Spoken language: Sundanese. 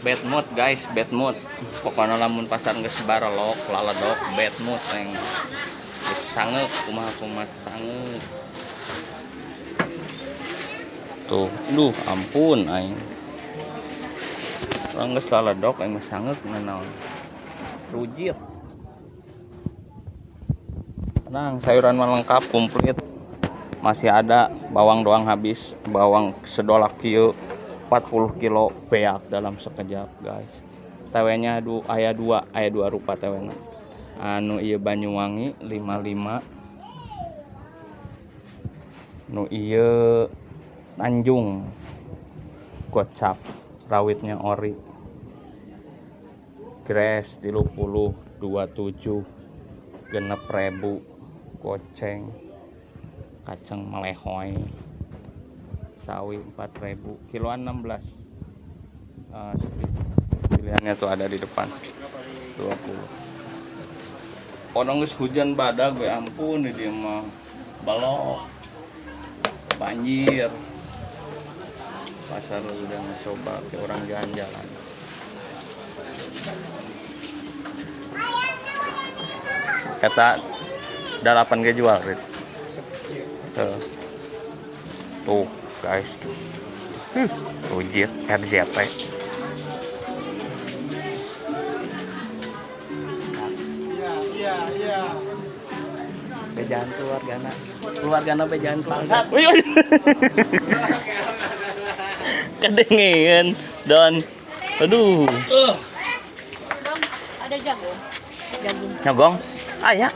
Bad mood guys, bad mood. Pokoknya lamun pasar geus barelok, laledok, bad mood yang geus sangeuk, kumaha kumaha sangeuk. Tuh, duh ampun aing. Urang geus laledok aing mah sangeuk nanaon. Rujit. Tenang, sayuran mah lengkap, komplit. Masih ada bawang doang habis, bawang sedolak kieu 40 kilo beak dalam sekejap guys. Tewenya aya dua rupa tewena. Anu ieu Banyuwangi 55, nu ieu Tanjung gocap, rawitnya ori. Gres 30 27 6.000 goceng. Kacang melehoy. Sawi 4.000, kiloan 16. Pilihannya tuh ada di depan 20. Ono geus hujan badag we ampun di dieu mah balok banjir. Pasar udah coba ke orang jalan-jalan. Kata 8 ge jual Rit. Tuh. Tuh guys tuh. Rujit RJT. Iya. Bejaan keluargana. Keluargana bejaan keluarga. Wih, wih. Kedengean Don. Aduh. Ada jagung. Jagung. Nyogong. Ah ya.